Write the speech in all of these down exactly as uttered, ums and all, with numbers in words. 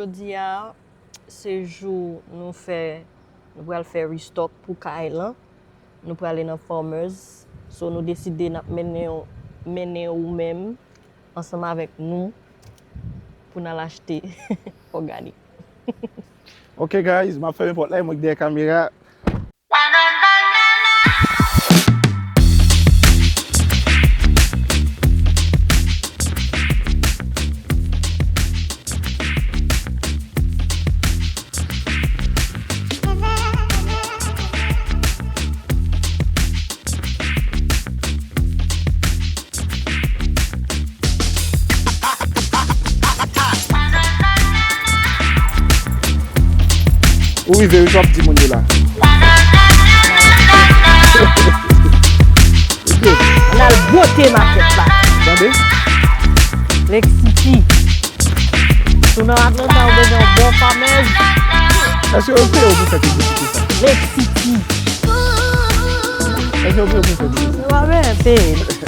Jodi a, se jou nou fè, nou pral fè restock pou kay lan. Nou prale nan Farmers. So, nou deside n ap mennen, mennen ou menm ansanm avèk nou pou n al achte òganik. Ok, guys, m ap fèmen pòt la, e mwen k dèyè kamera. Ou rive wi, sa w ap di moun yo la. Ann al bwote makèt la. Tande? Lake City. Si w nan Atlanta, ou bezwen yon bon Farmers. Èske yo peye w pou fè piblisite sa? Lake City. Èske yo peye w pou fè piblisite? Yo pa bezwen peye.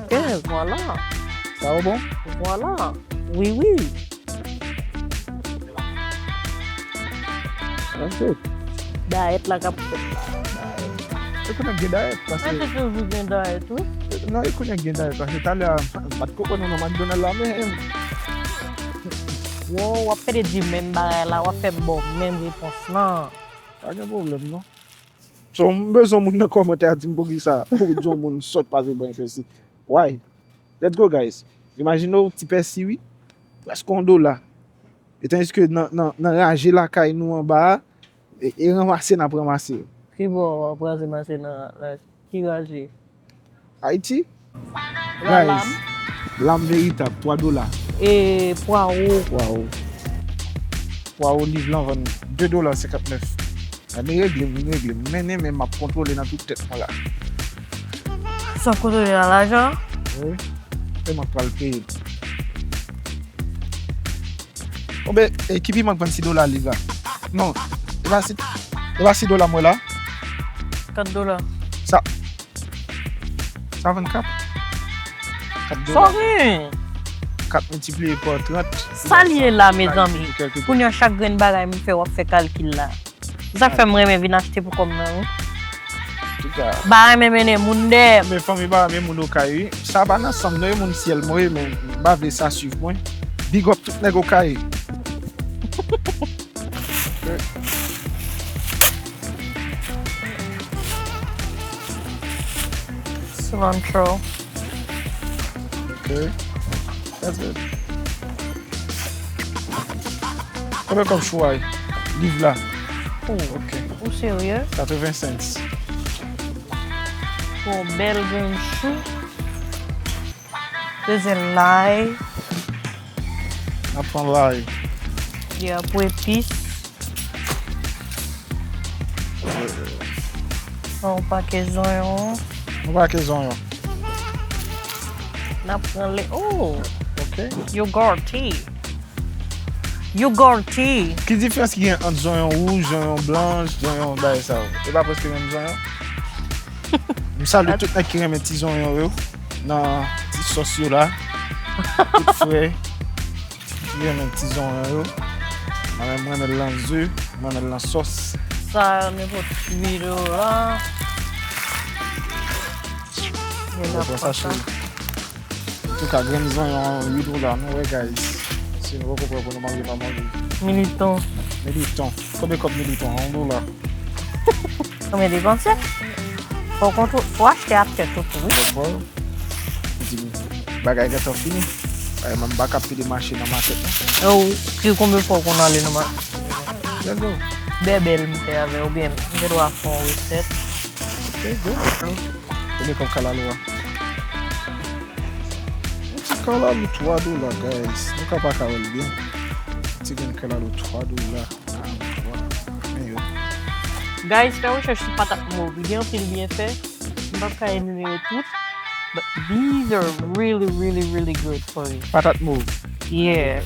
Ok, vwala. Sa yo bon? Vwala. Wi, wi. That's it. Dayèt la k ap fèt la. E konnen gen dayèt, paske... Mwen te toujou gen dayèt, wi. Non, e konnen gen dayèt, paske talè a, m pa t konprann ou nan McDonald la menm. Wow, w ap pede di menm bagay la, w ap fè m ba w menm repons lan. Pa gen pwoblèm, non. So, m bezwen moun nan kòmantè a di m poukisa pou di yon moun sòt pa vin bwen pèsi. Why? Let's go, guys. Imajine w ti pèsi, wi. Prèske yon dola. E tandiske nan, nan, nan raje lakay nou anba a, e, e ranmase n ap ranmase yo. Ki bò w ap ranmase nan la, ki raje? Ayiti? Guys, lam veritab, twa dola. E pwawo? Pwawo. Pwawo liv lan vann de dola senkantnèf. Gade, m regle, m regle. M mennen, men m ap kontwole nan tout tèt mwen la. Sa w kontwole nan lajan? Wi. E mwen k pral peye. Oubyen, e ki piman k vann sis dola liv la? Non, e pa sis, e pa sis dola mwen la. Kat dola. Sa, sa vann kat? Kat dola. Sa w gen? Kat miltipliye pa trant. Sa l ye la, mezanmi? Kounye a, chak grenn bagay m fè, w ap fè kalkil la. Sa k fè m renmen vin achte pou kò m nan, wi. Antouka. M pa renmen mennen moun dèyè m. Men fanmi pa renmen moun okay, wi. Sa pa nan san m non, e moun syèl mwen ye, men m pa vle sa swiv mwen. Big up tout nèg okay. Cilantro. Ok. That's it. Konbyen kòb chou a ye? Liv la. Oh. Ok. Ou serye? Katreven cents. Pou yon bèl grenn chou. Bezwen lay. N ap pran lay. Yeah, pou epis. Yon pakèt zonyon. Yon pakèt zonyon. N ap pran le, oh! Ok. Yogurt. Yogurt. Ki diferans ki gen ant zonyon wouj, zonyon blanch, zonyon bagay sa yo? E pa prèske menm zonyon? M salye tout nèg ki renmen ti zonyon yo nan ti sòs yo la. Tout frè. Ki renmen ti zonyon yo. Mwen menm, mwen renmen l nan ze, mwen renmen l nan sòs. Sa, nenpòt ui dola. Yo pran sa, cheri. Antouka, grenn zonyon an, ui dola, nou wè, guys. Si nou poko prè pou nou manje, pa manje. Militon. Militon. Konbyen kòb militon? Yon dola. Konbyen depanse? Fò w kontwo-, fò w achte ak tèt ou tou, wi. Fò w di m, bagay gentan fini. Bagay mwen m pa ka pede mache nan makèt non. E ou, ki konbyen fwa w konn ale nan makèt? Let's go. Bèbèl m fè avè w, oubyen m gen dwa fè yon resèt. Ok, good. Konbyen kòb kalalou a? Yon ti kalalou twa dola, guys. Nou ka pa ka wè l byen. Ti grenn kalalou twa dola. Guys, fè rechèch sou patat mov. Li gen anpil byenfè. M p ap ka enimere tout. But these are really, really, really good for you. Patat mov. Yeah.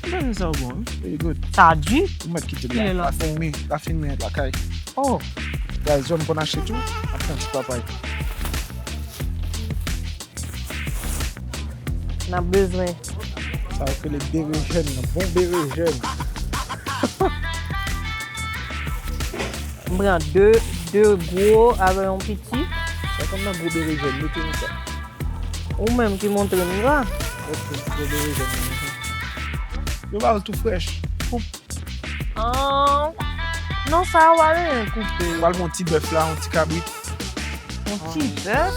Bagay sa yo bon, wi. Very good. Sa di? Ou mèt kite l la. Kilè la? La fin mi, la fin mi lakay. Oh. Guys, zòn konn achte tou, ak yon ti papay. N ap bezwen. Sa yo rele berejèn, bon berejèn. M pran de, de gwo avè yon piti. Sa konn nan gwo berejèn, mete m sa. Ou menm ki montre m sa. Mete gwo berejèn nan. Yo ba yo tou frèch. Koup. Ah, non, sa a w pa bezwen koupe. W al pran yon ti bèf la, yon ti kabrit. Yon ti bèf?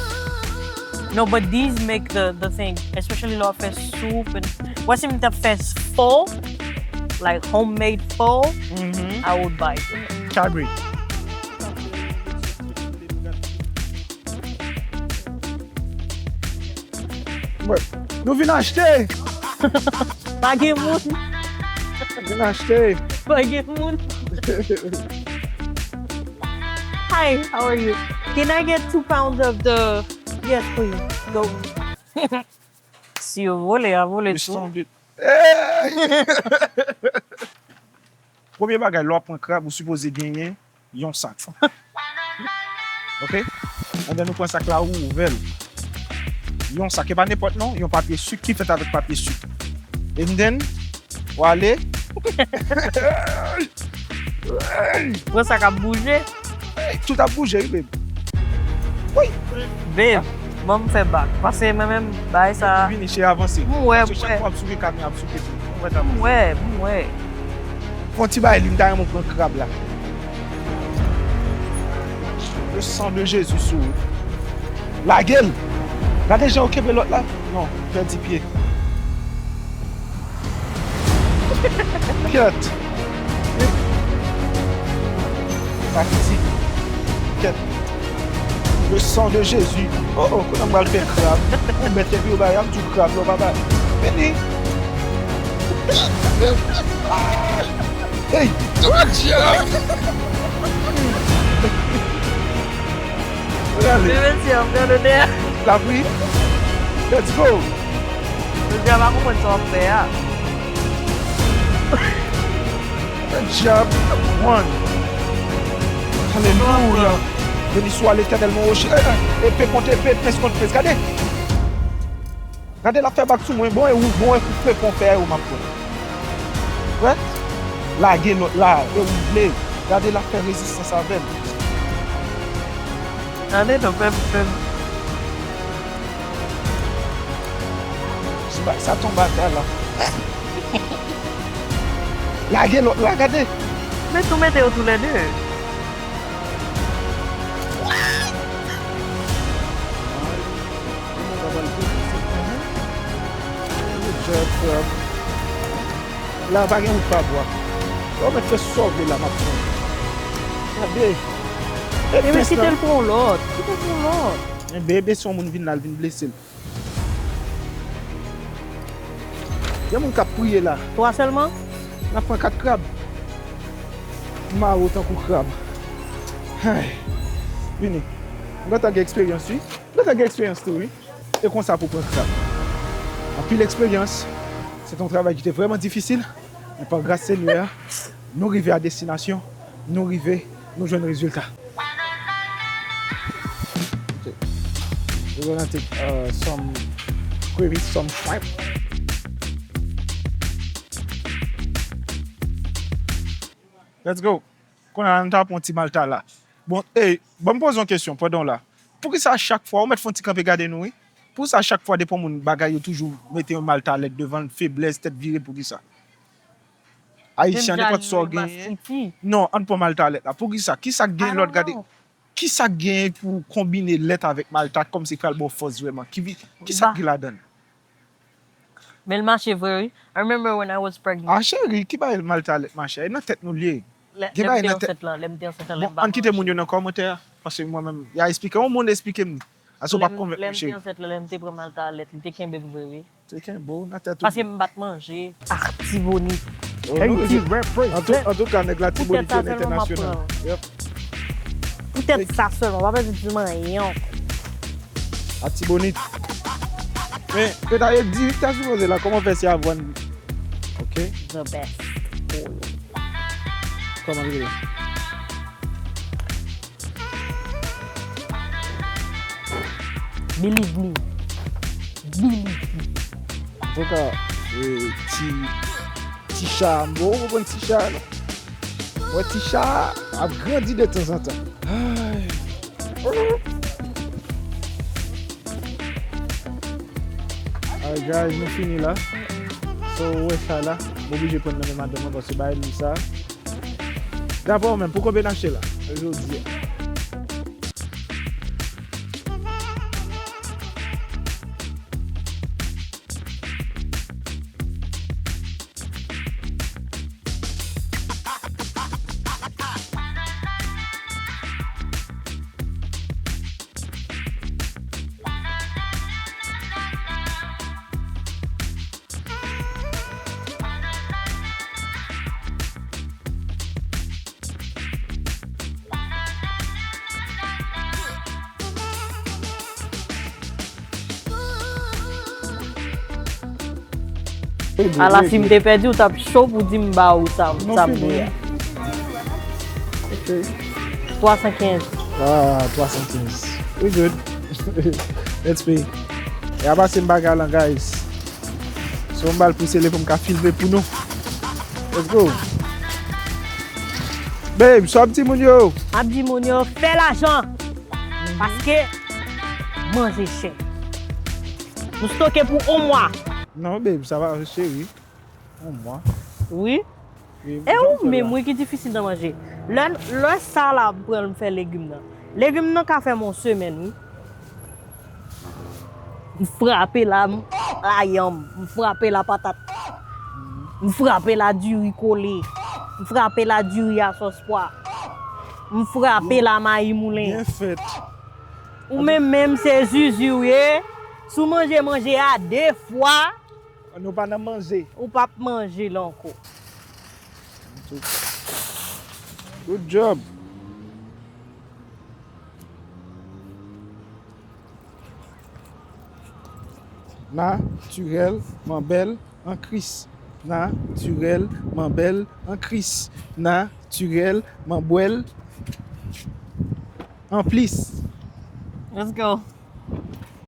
No, but these make the, the thing, especially lè w ap fè soup and, wè si m t ap fè pho, like homemade pho, I would buy it. Kabrit. Mwen, nou vin achte! Pa gen moun. Vin achte. Pa gen moun. Hi, how are you? Can I get two pounds of the, yes, please. Go. Si yo vole, a vole tou. Hey! Premye bagay, lè w ap pran krab, ou sipoze genyen yon sak. Ok? And then ou pran sak la, ou ouvè l. Yon sak, e pa nenpòt non, yon papye sik ki fèt avèk papye sik. And then, ou ale. Pran sa k ap bouje. Hey, tout ap bouje, wi, babe. Wi. Babe, ban m fè bak. Pase mwen menm, bay sa. Vini, cheri, avanse. M wè, m wè. Paske chak fwa ap souke kamyon, ap souke tou. M wè, m wè. Fè yon ti bagay li, m ta renmen w pran krab la. Le sang de Jésus sou ou. Lage l. Gade jan yo kenbe lòt la. Non, pèdi pye. Kèt. Pati. Kèt. Le sang de Jésus. Oh, oh, kounye a m pral fè krab. Ou mèt epi yo bay ap di w krab, non, papa. Vini. Hey! Tout djab! Regade. Men mesye, ap gade dèyè. Lapli. Let's go! Jodi a, m pa konprann sa w ap fè a. Good job, one. Alelouya. Beni swa Letènèl, mon woche. Eh, eh, epe kont epe, pens kont pens. Gade. Gade l ap fè bak sou mwen. Bon, e ou, bon, e koupe pon fè a, e ou m ap pran. Prè? Lage lòt la, e ou vle. Gade l ap fè rezistans avè m. Gade non, pèp, pèp. Ti bay sa tonbe atè la. Lage lòt la, gade. Men tou mete yo toulède. Good job, bro. La pa gen wout pa bwa. Yo mèt fè sove la, m ap pran. Gade. E men kite l pran lòt. Kite l pran lòt. Enben, enben, si yon moun vin la, l vin blese l. Gen moun k ap priye la. Twa sèlman? N ap pran kat krab. M mare w tankou krab. Ay. Vini. M gentan gen eksperyans, wi. M gentan gen eksperyans tou, wi. E konsa pou pran krab. Anpil eksperyans. Se te yon travay ki te vrèman difisil. Men pa gras Senyè a, nou rive a destinasyon. Nou rive, nou jwenn rezilta. Okay. We're gonna take, uh, some crevice, some shrimp. Let's go. Kounye a, nou ta pran ti malta la. Bon, ey, ban m poze yon kesyon pandan w la. Poukisa chak fwa, ou mèt fè yon ti kanpe gade nou, wi. Poukisa chak fwa depi yon moun bagay yo toujou mete yon malta lèt devan l, feblès, tèt vire, poukisa? Ayisyen, nenpòt sa w genyen. Non, ann pran malta lèt la. Poukisa? Kisa k gen lòt gade? Kisa k gen pou konbine lèt avèk malta kòmsi k pral ba w fòs vrèman? Ki vi-, kisa k gen ladan l? Men l mache vre, wi. I remember when I was pregnant. Ah, cheri, ki bagay malta lèt mache? E nan tèt nou l ye. Gen bagay nan tèt. Lè m te ansent lan, lè m te ansent lan, lè m pa manje. Bon, ann kite moun yo nan kòmantè a, paske mwen menm, y a esplike. Yon moun esplike m li. Aso w p ap konvenk mwen, cheri. Lè m te ansent lan, lè m te pran malta lèt, li te kenbe m vre, wi. Te kenbe w nan tèt ou. Paske m pa t manje. Artibonit. Haiti represent. Antouka, nèg la Tibonit yo entènasyonal. Yep. Poutèt sa sèlman, pa bezwen di m anyen ankò. Artibonit. Men, yo ta di, ta sipoze la, kòman fè se avwàn? Ok? The best. Kòman li rele? Believe me. Believe me. Antouka, e, ti, ti cha, m poko konprann ti cha a non. Mwen ti cha a ap grandi de tanzantan. Ay. Alright guys, nou fini la. So, ou wè sa la, m oblije pran nan men madanm mwen paske bagay li sa. Dapre ou menm, pou konbyen n achte la, jodi a? Ala, si m te pèdi, w t ap cho pou di m ba ou sa, sa m dwe a. Ok. Twa san kenz. Ah, twa san kenz. We good. Let's pay. E a pase m bagay lan, guys. So, m ba l pou sele pou m ka filme pou nou. Let's go. Babe, sa w ap di moun yo? M ap di moun yo, fè lajan. Paske manje chè. Nou stoke pou yon mwa. Non, babe, sa pa, cheri. Yon mwa. Wi. Wi, e ou menm, wi, ki difisil nan manje. Lè, lè sa la, m pran l, m fè legim nan. Legim nan ka fè m yon semèn, wi. M frape la, m, la yanm. M frape la patat. M frape la diri kole. M frape la diri a sòs pwa. M frape la mayi moulen. Byen fèt. Ou menm menm se zuzu w ye. Si w manje manje a de fwa, nou pa nan manje. Ou p ap manje l ankò. Good job. Natirèlman bèl an Kris. Natirèlman bèl an Kris. Natirèlman bèl an plis. Let's go.